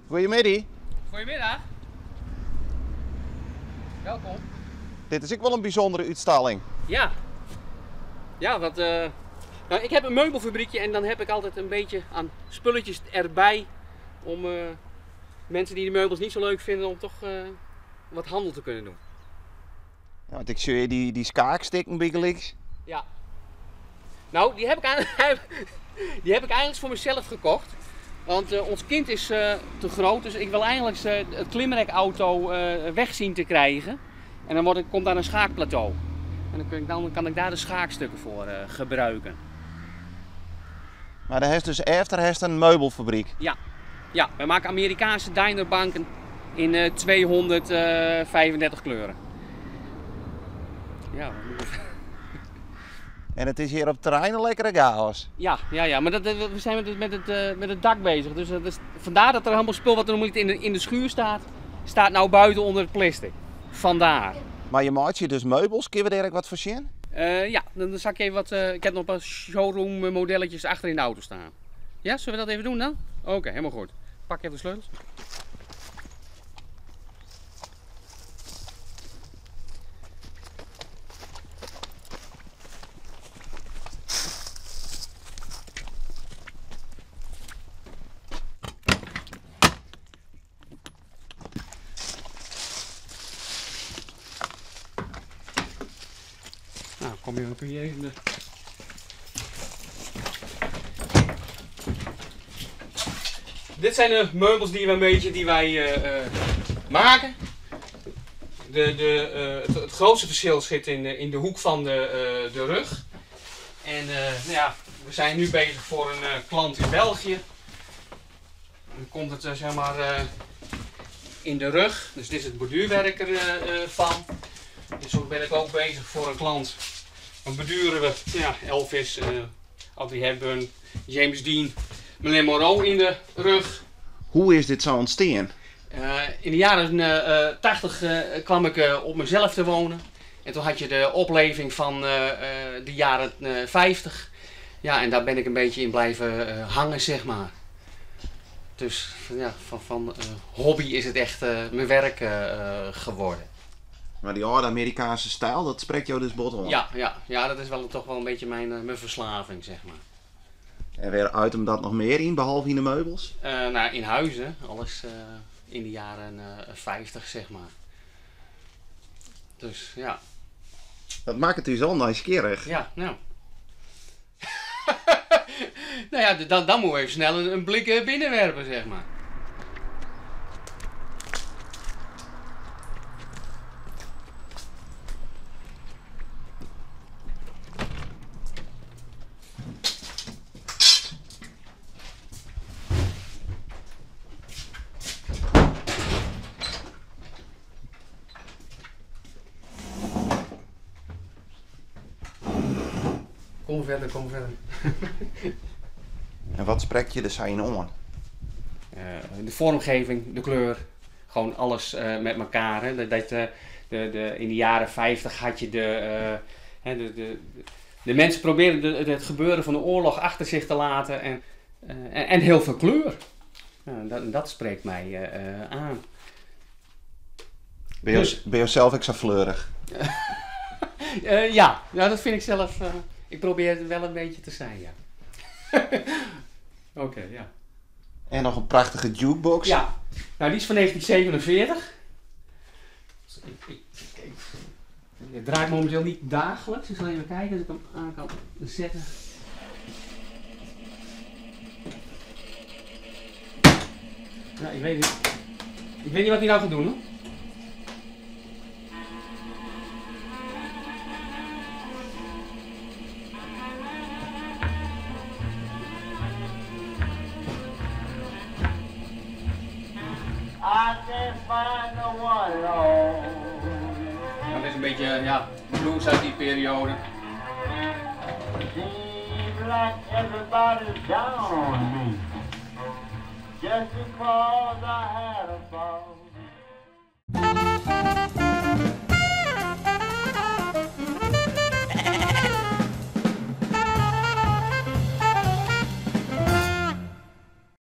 Goeiemiddei. Goeiemiddag. Welkom. Dit is ek wol in bysûndere útstalling. Ja. Ja, want nou, ik heb een meubelfabriekje en dan heb ik altijd een beetje aan spulletjes erbij om mensen die de meubels niet zo leuk vinden om toch wat handel te kunnen doen. Ja, want ik sjoch dy skaakstikken bygelyks. Ja. Nou, die heb ik die heb ik eigenlijk voor mezelf gekocht. Want ons kind is te groot, dus ik wil eigenlijk het klimrekauto weg zien te krijgen. En dan komt daar een schaakplateau. En dan kan ik daar de schaakstukken voor gebruiken. Maar daar is dus efter heeft een meubelfabriek. Ja. Ja, wij maken Amerikaanse dinerbanken in 235 kleuren. Ja, wat moet ik En het is hier op het terrein een lekkere chaos. Ja, ja, ja, maar we zijn met het dak bezig. Dus vandaar dat er helemaal spul wat er nog niet in de schuur staat, staat nou buiten onder het plastic. Vandaar. Maar je maakt je dus meubels, kun je daar ook wat voor zien? Ja, dan zal ik even wat. Ik heb nog een paar showroom modelletjes achter in de auto staan. Ja, zullen we dat even doen dan? Oké, helemaal goed. Pak even de sleutels. Nou, kom je, dan kun je even de Dit zijn de meubels die we een beetje, die wij maken. Het grootste verschil zit in de hoek van de rug. En we zijn nu bezig voor een klant in België. Dan komt het in de rug. Dus dit is het borduurwerk er van. En zo ben ik ook bezig voor een klant. Dan borduren we, Elvis, Audrey Hepburn, James Dean, Marilyn Monroe in de rug. Hoe is dit zo ontstaan? In de jaren 80 kwam ik op mezelf te wonen. En toen had je de opleving van de jaren 50. Ja, en daar ben ik een beetje in blijven hangen. Dus van hobby is het echt mijn werk geworden. Maar die oude Amerikaanse stijl, dat spreekt jou dus bot aan? Ja, ja, ja, dat is toch wel een beetje mijn verslaving. En waar uit hem dat nog meer in, behalve in de meubels? In huizen, alles in de jaren 50. Dus ja. Dat maakt het dus al nieuwsgierig. Ja, nou. Dan moeten we even snel een blik binnenwerpen. Kom verder, kom verder. En wat spreekt je er zijn om? De vormgeving, de kleur, gewoon alles met elkaar. Hè. In de jaren 50 had je de hè, de, de, de mensen probeerden het gebeuren van de oorlog achter zich te laten en heel veel kleur. Ja, dat spreekt mij aan. Ben je zelf ook zo fleurig? Ja, ja, dat vind ik zelf. Ik probeer het wel een beetje te zijn, ja. Oké, ja. En nog een prachtige jukebox. Ja, die is van 1947. Dus ik draai momenteel niet dagelijks. Ik zal even kijken of ik hem aan kan zetten. Nou, ik weet niet. Ik weet niet wat hij nou gaat doen, hoor. I can't find no one alone. Dat is een beetje, ja, blues uit die periode. Seems like everybody's down on me. Just because I had a ball.